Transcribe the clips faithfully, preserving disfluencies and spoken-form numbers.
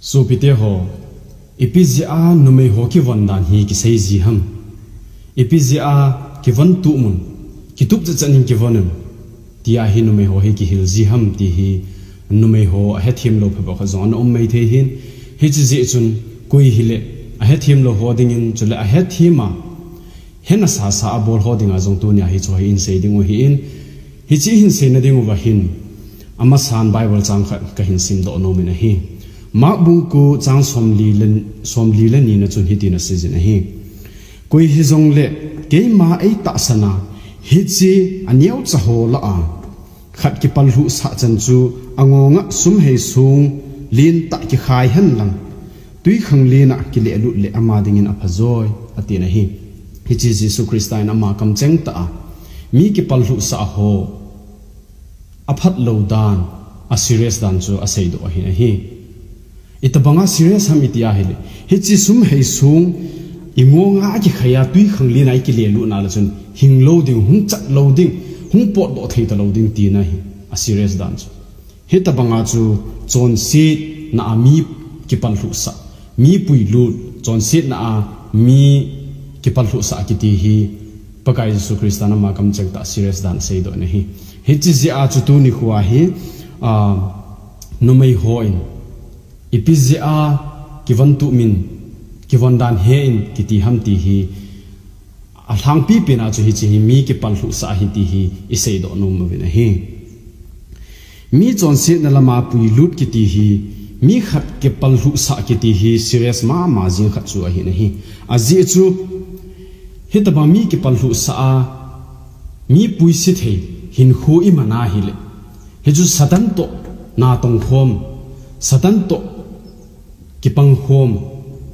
Sopite ho, ipi jeh a numei ho kivon dan hi kisei ji ham? Ipi jeh a kivon tup mun, kitup chatchat in kivon un, tia hi numei ho hi kihil ji ham ti hi numei ho ahethem lou phabep khat jong ana um mai thei hin. Hiche jeh chun koi hile ahethem lou ho dingin chule ahethem a hena sasa abol ho dinga jong tunia hiche hi hin sei ding u ahin, hiche hin seina ding uva hin, amasan Bible chang khat kahin simdoh nom in ahi. Mark bung ko chang somli le, somli le ni na chun hitin asei jin ahi. Koi hijongle keima eitahsan a, hiche aneocha ho lah a khat kipallhuh sah chan chu angonga sum hei song lentah kikhai hen lang, twikhanglen a kilehlut le ama dingin aphajoi, atin ahi. Hiche Jesu Christa in ama kamcheng tah a mi kipallhuh sah ho aphat lou dan, a serious dan chu aseidoh ahin ahi. Itobanga serious ham iti ahile, hiche sum hei song ingonga akikhai a twikhanglen a ikilehlut na le chun hing lou ding, hung chat lou ding, hung potdoh thei talou ding tina hi a serious dan chu. Hitobanga chu chonsetna a mi kipallhuh sah, mi puilut, chonsetna a mi kipallhuh sah kiti hi Pakai Jesu Christa in ama kamcheng tah serious dan aseidoh in ahi. Hiche jeh a chu tuni khoa hi, a, numei hon ipi jeh a kivon tup mun, kivon dan he in kiti ham ti hi alhangpi pen a chu hiche hi mi kipallhuh sah ahi ti hi iseidoh nom uvin ahi. Mi chonsetna lama puilut kiti hi, mi khat kipallhuh sah kiti hi serious mama jing khat chu ahin ahi. Ajeh chu hitobang mi kipallhuh sah a mi puise thei hinkho iman ahile, hichu Satan toh natong khom, Satan toh kipang khom,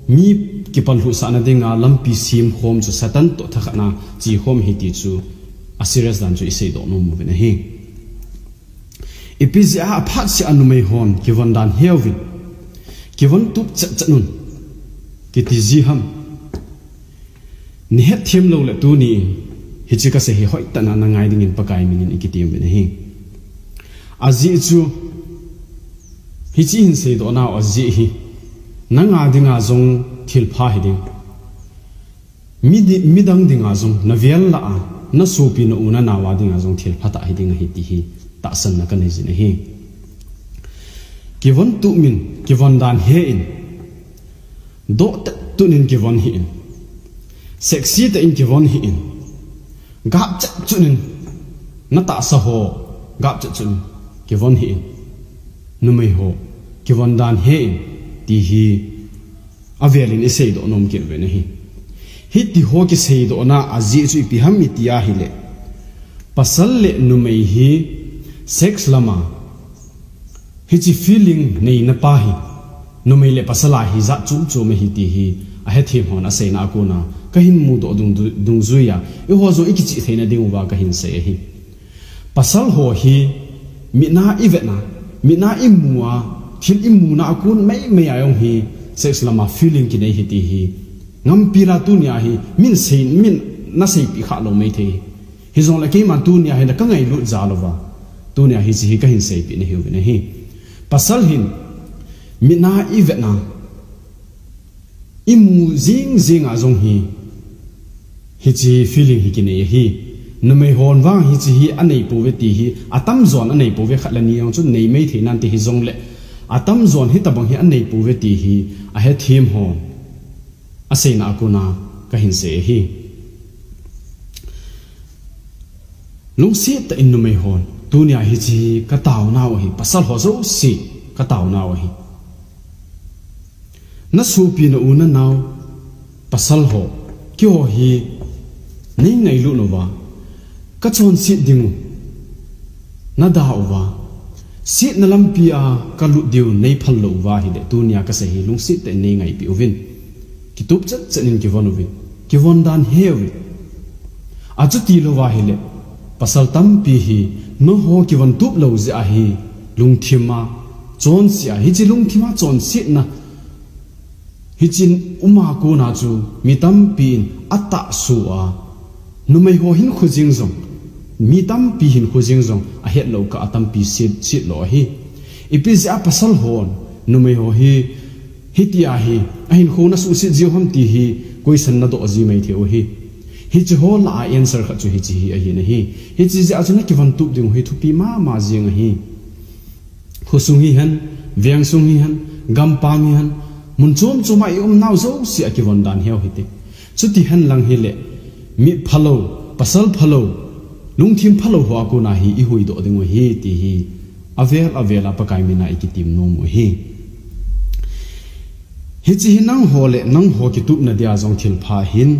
mi kipallhuh sahna dinga lampi sem khom chu Satan toh thakhat na che khom ahi ti chu a serious dan chu iseidoh nom uvin ahi. Ipi jeh a aphat seh a numei hon kivon dan he uvin, kivon tup chatchat un kiti ji ham? Nahethem lou le tuni in hiche kasei hi hoitah in nangai dingin Pakai minin ikiti uvin ahi. Ajeh chu hiche hin seidoh nau ajeh hi nanga dinga jong thilpha hiding, mi di-, midang dinga jong, navel lah a nasopi na u nanao a dinga jong thilpha tah hiding ahi ti hi tahsanna kanei jin ahi. Kivon tup mun, kivon dan he in, doh tah tah in kivon hih in, sexy tah in kivon hih in, gapchat chun in, natahsa ho gapchat chun kivon hih in, numei ho kivon dan he in ti hi avel in iseidoh nom kit uvin ahi. Hiti ho kiseidohna ajeh chu ipi ham iti ahile, pasal le numei hi sex lama hiche feeling neina pa hi numei le pasal a hi jat chom chom ahi ti hi ahethem hon aseina a kona kahin mudoh dung, dungjuiya eiho jong ikichih theina dinguva kahin sei ahi. Pasal ho hi mit a ivetna, mit a imu a, thil imuna a kon maimai a jong hi sex lama feeling kinei ahi ti hi ngampila tunia hi min sei, min naseipeh khalou maithei. Hijongle keiman tunia hi na kangailut jalouva, tunia hiche hi kahin seipeh nahiuvin ahi. Pasal hin mit a ivetna, imu jing jing a jong hi hiche feeling hi kinei ahi. Numei hon vang hiche hi aneipouve ti hi atamjon aneipouve, khat le ni jong chun nei maithei nante, hijongle atamjon hitobang hi aneipouve ti hi ahethem hon aseina a kona kahin sei ahi. Lungset tah in numei hon, tunia hiche hi kataonau ahi, pasal ho jouse kataonau ahi. Nasopi na u nanao pasal ho, keiho hi neingailut uva, kachonset dingu nadah uva, setna lampia kalut diu neiphal lou uva ahile, tunia kasei hi lungset tah in neingaipeh uvin, kitup chatchat in kivon uvin, kivon dan he uvin. Achuti louva ahile, pasal tampi hi nangho kivon tup lou jeh a hi lungthima chonse a, hiche lungthima chonsetna hiche uma kona chu mi tampin atahso a, numei ho hinkho jeng jong, mi tampi hinkho jeng jong ahetlou kah a tampi set, setlou ahi. Ipi jeh a pasal hon numei ho hi Hitia hi, ahinkho nasuhset jiu ham ti hi, question nadoh ji mai thei u hi. Hiche ho lah a answer khat chu hiche hi ahi nahi. Hiche jeh a chu nakivon tup ding u hi thupi mama jing ahi. Khosung hihen, vengsung hihen, gampam hihen, mun chom chom a i umnau jouse a kivon dan hiu hite. Chuti henlang hile, mi phalou, pasal phalou, lungthim phalou hoa kona hi i huhdoh ding u hi ti hi, avel avel a Pakai mina i kitim nom u hi. Hiche hi nangho le nangho kitupna dia jong thilpha hin,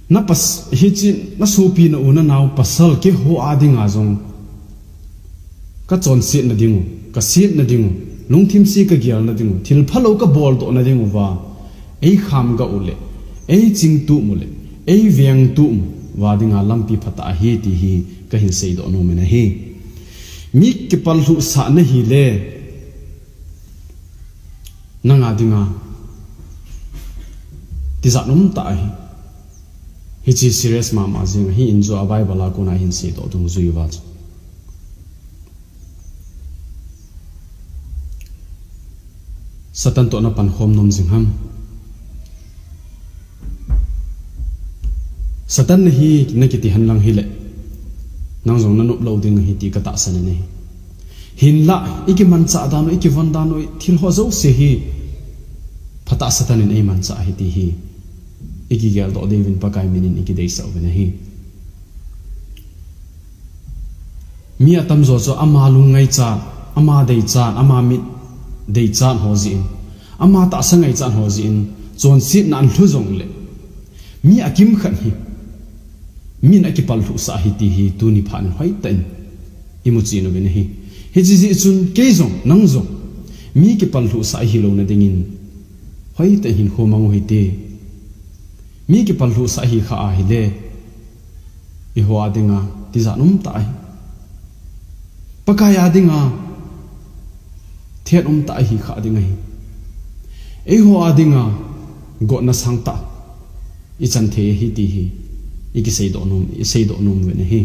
na pas-, hiche na sopi na u na nao pasal keiho a dinga jong ka chonsetna ding u, ka setna ding u, lungthim se ka gelna ding u, thil phalou ka boldohna ding uva, ei khamgah u le, ei chingtup u le, ei vengtup uva dinga lampi phatah ahi ti hi kahin seidoh nom in ahi. Mi kipallhuhsah nahi le, nanga dinga tijat umtah ahi. Hiche serious mama jing ahi, in jo a Bible a kona hin seidoh dungjui uva chu. Satan toh na pankhom nom jing ham? Satan nahi nakiti henlang hile, nang jong na nop lou ding ahi ti ka tahsan in ahi. Hinlah, i kimanchah dan u, i kivon dan u, thil ho jouse hi phatah Satan in ei manchah ahi ti hi i kigeldoh diuvin Pakai minin i kideisah uvin ahi. Mi atamjo chu ama lung ngaichat, ama deichat, ama mit deichat ho jeh in, ama tahsa ngaichat ho jeh in, chonsetna ahin lhu jongle, mi akimkhat hi min akipallhuhsah ahi ti hi tuni phat in hoitah in i muchen uvin ahi. Hiche jeh chun kei jong, nang jong, mi kipallhuhsah i hi louna dingin hoitah in hinkho mang u hite. Mi kipallhuhsah i hi kha ahile, eiho a dinga tijat umtah ahi. Pakai a dinga thet umtah i hi kha ding ahi. Eiho a dinga gotna sangtah i chan thei ahi ti hi i kiseidoh nom, i seidoh nom uvin ahi.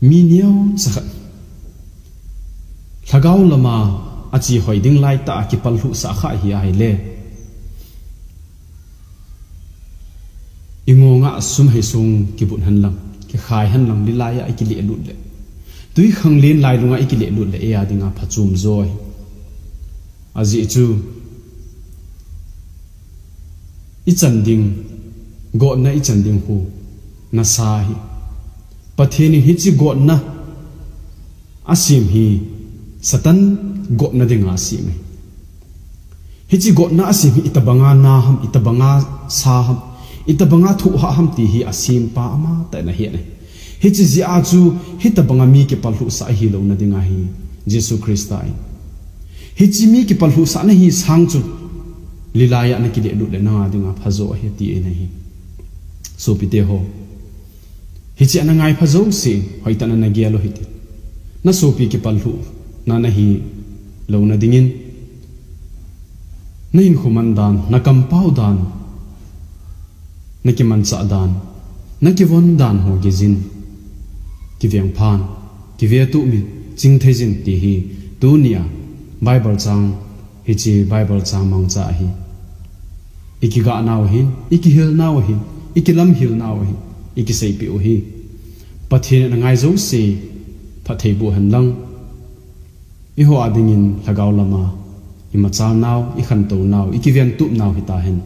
Mi neocha khat lhagao lama achihoi ding laitah a kipallhuhsah kha i hi ahile, i ngong a sum hei sung kibut henlang, kikhai henlang, lilai a i kilehlut le, twikhanglen lailung a i kilehlut le, ei a dinga phachom jo ahi. Ajeh chu, i chan ding, gotna i chan ding khu nasa ahi. Pathen in hiche gotna asem hi Satan gotna dinga asem ahi. Hiche gotna asem hi itobanga na ham, itobanga sa ham, itobanga thohhah ham ti hi asempa amatah in ahet ahi. Hiche jeh a chu hitobanga mi kipallhuhsah i hi louna dinga hi Jesu Christa in, hiche mi kipallhuhsah nahi sang chun lilai a na kilehlut le nanga dinga phajo ahi ati in ahi. Sopite ho, hiche a na ngaipha jouse hoitah in na gel u hite. Na sopi kipallhuhna nahi louna dingin, na hinkho man dan, na kampao dan, na kimanchah dan, na kivon dan ho kijin, kivengphan, kivetup in, chingthei jin ti hi tunia Bible chang, hiche Bible chang mangcha ahi. I kigahnau ahin, i kihilnau ahin, i kilamhilnau ahin, i kiseipeh u ahi. Pathen in angai jouse phatthei boh henlang, eiho a dingin lhagao lama i machalnau, i khantounau, i kiventupnau hitahen.